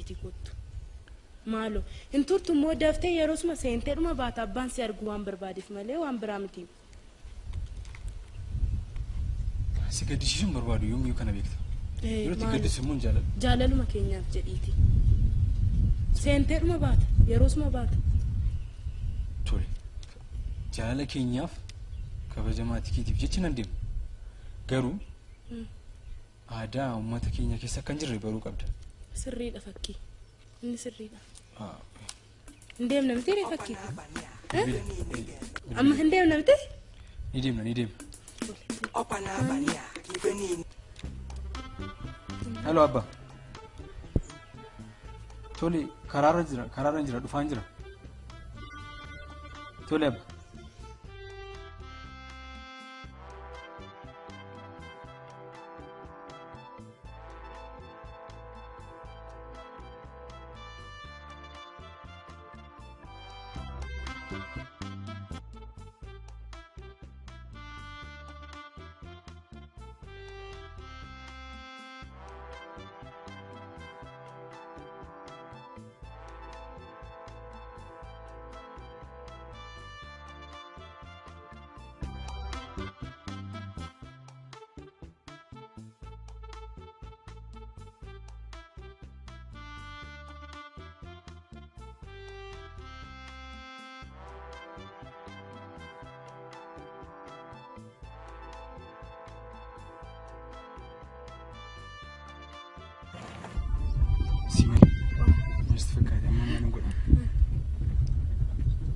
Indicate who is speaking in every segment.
Speaker 1: galiitii kottu. Maaloo hin turtu immoo daftee yeroosuma seentee dhuma baata abbaan si argu waan barbaadeef malee waan biraa miti.
Speaker 2: Si gaddisiisuun barbaadu yoomiyyuu kana beekta. Yeroo itti gaddisiisu immoo hin jaaladhu.
Speaker 1: Jaalaluma keenyaaf jedhiiti. Seentee dhuma baata yeroosuma baata.
Speaker 2: Tole jaalala keenyaaf kabaja maatii keetiif jecha nan deema. Garuu aadaa uummata keenya keessa akka hin jirre baruu qabda.
Speaker 1: Sirriidha fakkii. Inni sirriidha. Hin deemna miti ree fakkii? Amma hin deemna miti?
Speaker 2: Ni deemna ni deemna. Hello Abba. Tole karaarra jira dhufaan jira. Tole Abba.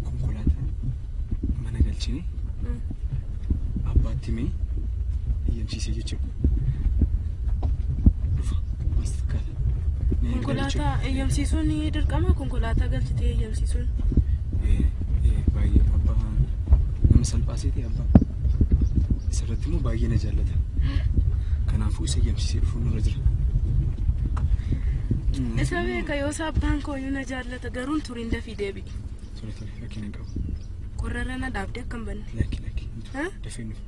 Speaker 2: Konkolaataa mana galchine abbaatti mee eeyyamsiisee jechuudha. Dhufa as fakkaata.
Speaker 1: Konkolaataa eeyyamsiisuun dirqama konkolaataa galchitee eeyyamsiisuun.
Speaker 2: Baay'ee abbaa nama salphaa seetee abbaa isarratti immoo baay'ee na jaallata. Kanaafuu isa eeyyamsiisee dhufuun nurra jira.
Speaker 1: Isa beeka yoo abbaan kooyyuu na jaallata garuu turiin dafii deebi'i.
Speaker 2: Tole tole rakkina hin qabu.
Speaker 1: Qorrarra na dhaabdee akka hin banne.
Speaker 2: Lakki lakki dafee nuuf.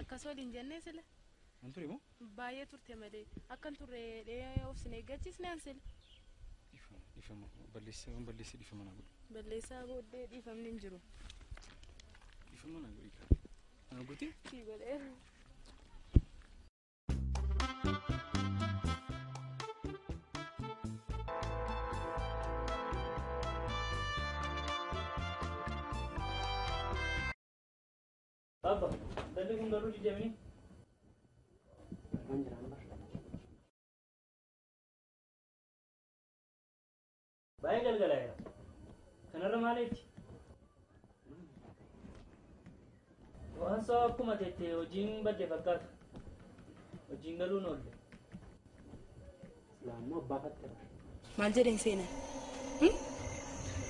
Speaker 1: Akkas waliin jennee sila.
Speaker 2: An ture moo?
Speaker 1: Baay'ee turte malee akkan turre of sin eeggachiisne an sila.
Speaker 2: Dhiifama balleessa dhiifama naa godhu.
Speaker 1: Balleessaa booddee dhiifamni hin jiru.
Speaker 2: Dhiifama naa godhi kaa. Naa gootee?
Speaker 1: Sii godheera.
Speaker 3: Abba, dalli kun garuu jijjiiramini. Baay'ee galgalaa'eera. Kanarra maaliitti? Waan sa'a akkuma teette hojiin badde fakkaata. Hojiin galuun oolle.
Speaker 4: Islaammoo abbaa fattara.
Speaker 1: Maal jedheen seenan?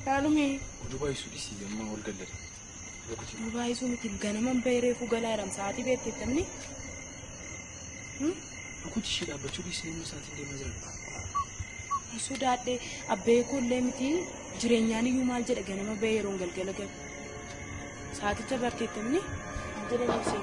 Speaker 1: Haalumee.
Speaker 2: Oduu baay'isuu dhiisii amma ol gallata.
Speaker 1: Oduu baay'isuu miti ganaman bahee reefuu galaa jiram sa'aatii beekteettamni.
Speaker 2: Rukuti ishee dhaabbachuu dhiisee inni sa'aatiin deemaa jira.
Speaker 1: Sodaadhee abbee koollee miti jireenyaan iyyuu maal jedha ganama bahee yeroon galgala galu. Sa'aaticha barteettamni maal jedhan ibsee.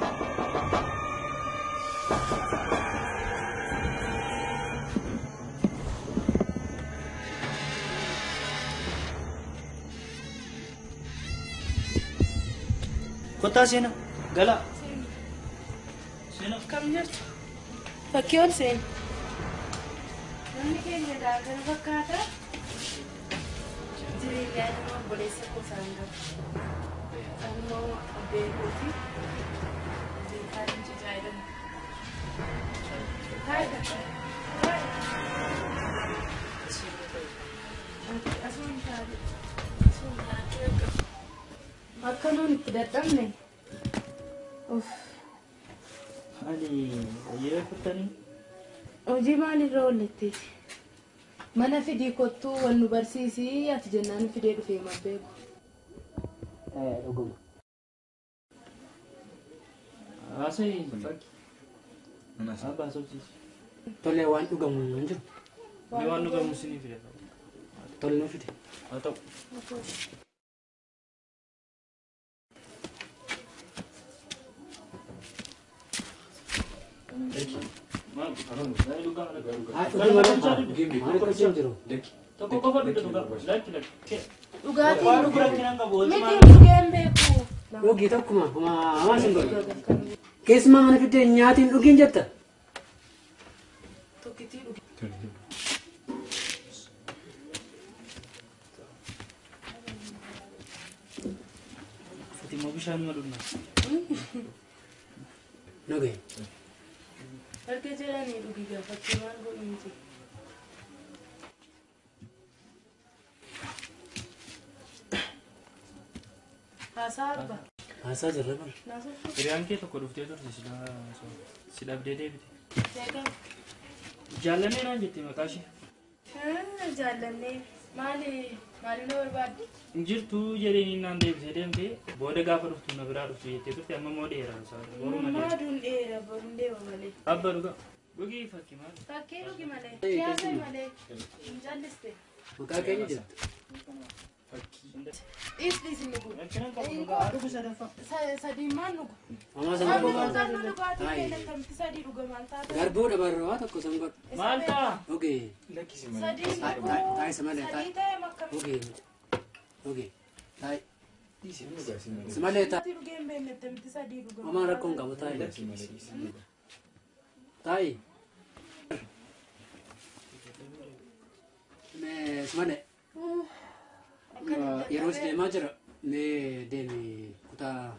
Speaker 3: Kottaa seenaa galaa. Seenaa.
Speaker 1: Kam jirtu? Fakkii ol seeni. Namni keenya daakana fakkaata. Jireenyaa nama obboleessa koo isaan qabu. Isaan immoo abbee kooti. nuyi itti dadhabne. Uff.
Speaker 3: Maali hojii kuttanii?
Speaker 1: Hojii maalirra oolletteeti? Mana fidii kottuu wal nu barsiisii ati jennaan fidee dhufee maal beeku.
Speaker 4: Dhuguma.
Speaker 3: Haasa'ii fakki. Abbaa sobsiisi.
Speaker 4: Tole waan dhugamu hin jiru.
Speaker 3: Ni waan dhugamu sinii fide.
Speaker 4: Tole nu fide.
Speaker 3: Haa ta'u. Tokko qofa dhuga dhugaa. Lakki lakki.
Speaker 1: Dhugaatiin
Speaker 3: Waan rakkina qabu hojii
Speaker 1: miti dhugeen beeku.
Speaker 4: Dhugii tokkuma hamaa sin godhu. Keessumaa mana fiddee nyaatiin dhugiin jetta.
Speaker 1: Tokkitii dhugi.
Speaker 3: Ati immoo bishaan dhugna.
Speaker 4: Dhugee.
Speaker 1: Erga jedhanii dhugi gaafachuu maal godhu miti. Haasaa abba.
Speaker 4: Haasaa jirra bara.
Speaker 3: Hiriyaan kee tokko dhuftee turte si dhabdee deebite.
Speaker 1: Eegamu.
Speaker 3: Jaallannee naan jette maqaa ishee.
Speaker 1: Jaallannee maali maali na barbaadde?
Speaker 3: Jirtu jedheen naan deebisee deemtee booda gaafa dhuftu na biraa dhuftu jettee turte amma immoo dheeraa isaa. Boruma
Speaker 1: Mammaa
Speaker 3: deema.
Speaker 1: aduun dheera boruun deema malee.
Speaker 3: Abba dhugaa. Dhugii fakki maali?
Speaker 1: Fakkii dhugi malee. Siyaasa malee. Hin calliste.
Speaker 4: Maqaa keenya jirtu.
Speaker 1: Dhiis dhiis inni kun.
Speaker 3: Rakkina qabu dhugaa. Dhugu sadaffaa.
Speaker 1: Sadiin maal dhugu?
Speaker 4: Hamaa san
Speaker 1: Amma
Speaker 4: godhu.
Speaker 1: kan nu dhugaatii keenya akkamitti sadii dhuga maal taata?
Speaker 4: Garbuu dabarra waa tokko san godhu.
Speaker 3: Maal ta'a?
Speaker 4: Dhugee.
Speaker 2: Lakkisi malee.
Speaker 1: Sadiin dhugu.
Speaker 4: Taa'isa malee taa'i.
Speaker 1: Sadii ta'e makkamitti?
Speaker 4: Dhugee. Dhugee. Taa'i.
Speaker 2: Dhiisi dhugaa si malee.
Speaker 4: Si malee taa'i.
Speaker 1: Dhugee hin beekne akkamitti sadii dhuga?
Speaker 4: Hamaa rakkoon qabu taa'i.
Speaker 2: Lakkisi malee dhiisi dhugaa.
Speaker 4: Taa'i. Si malee. Yeroo si deemaa jira. Mee deemi kutaa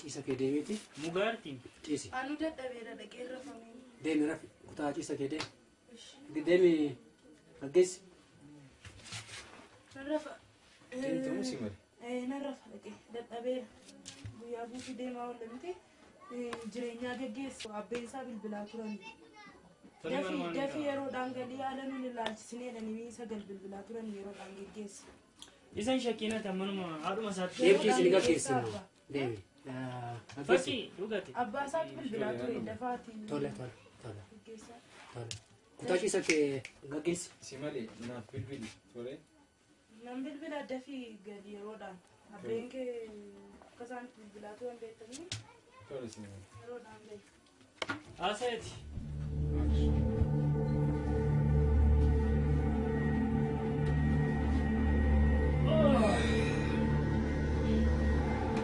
Speaker 4: ciisa kee deemiiti.
Speaker 3: Mugaartiin.
Speaker 4: Ciisi.
Speaker 1: Anu dadhabeera dhaqee rafamee.
Speaker 4: Deemi rafi kutaa ciisa kee deemi. Deemi gaggeessi.
Speaker 1: Nan rafa.
Speaker 2: Deemtuu si malee.
Speaker 1: Nan rafa dhaqee dadhabeera. Guyyaa guutuu deemaa oolle miti. Jireenyaa geggeessu abbeen isaa bilbilaa turan. Dafii yeroodhaan galii haala nuun ilaalchisinee jedhanii sagal bilbilaa turan yeroodhaan geggeessu.
Speaker 3: Isan shakkiinati ammanuma haadhuma isaatti.
Speaker 4: Deemtii isin gaggeessinu. Deemi. Gaggeessi.
Speaker 3: Fakkii dhugate.
Speaker 1: Abbaa isaatu bilbilaa ture dafaati.
Speaker 4: Tole tole tole
Speaker 1: Geggeessaa.
Speaker 4: tole. Kutaa ciisa kee gaggeessi.
Speaker 2: Si malee naaf bilbili. Tole.
Speaker 1: Nan bilbila dafii gali yeroodhaan. Abbeen kee akka isaan bilbilaa turan beektanii
Speaker 2: Tole si malee.
Speaker 1: yeroodhaan gali.
Speaker 3: Haasa'eeti.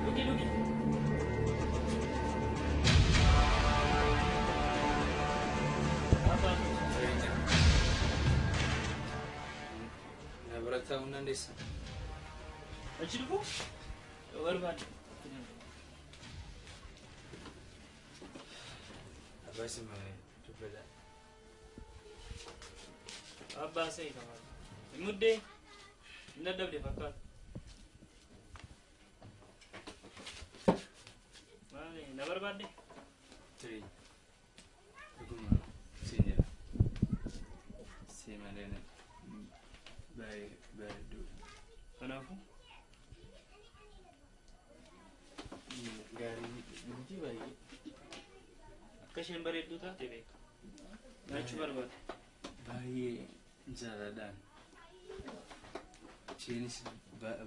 Speaker 3: Dhugi dhugi. Abbaa.
Speaker 2: Jireenya. Na bira taa'uu hin dandeessaa?
Speaker 3: Achi dhufu? Yoo barbaade.
Speaker 2: Abbaa si malee dubbadha.
Speaker 3: Abbaa sa'i qaba. Muddee hin dadhabde fakkaata. Maali na barbaadde?
Speaker 2: Jireenya. Dhuguma siin jedha. Si malee baay'ee bareedduudha.
Speaker 3: Kanaafuu
Speaker 2: Gaarii miti baay'ee.
Speaker 3: akka isheen bareedduu taate beeka. Nyaachuu barbaade.
Speaker 2: Baay'ee jaaladhaan. Isheenis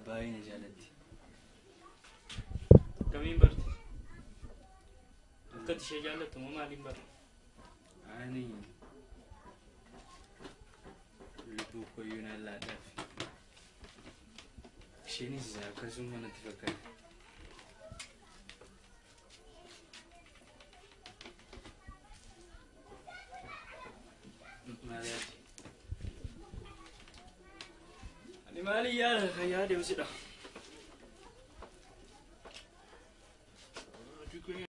Speaker 2: baay'ee na jaalatti.
Speaker 3: Akkamiin barte? Akkati ishee jaallattu moo maaliin barte?
Speaker 2: Ani lubbuu koyyuu naan laadhaaf. Isheenis akkasuma natti fakkaata. Maal yaadde?
Speaker 3: Ani maali yaada kan yaade usidha.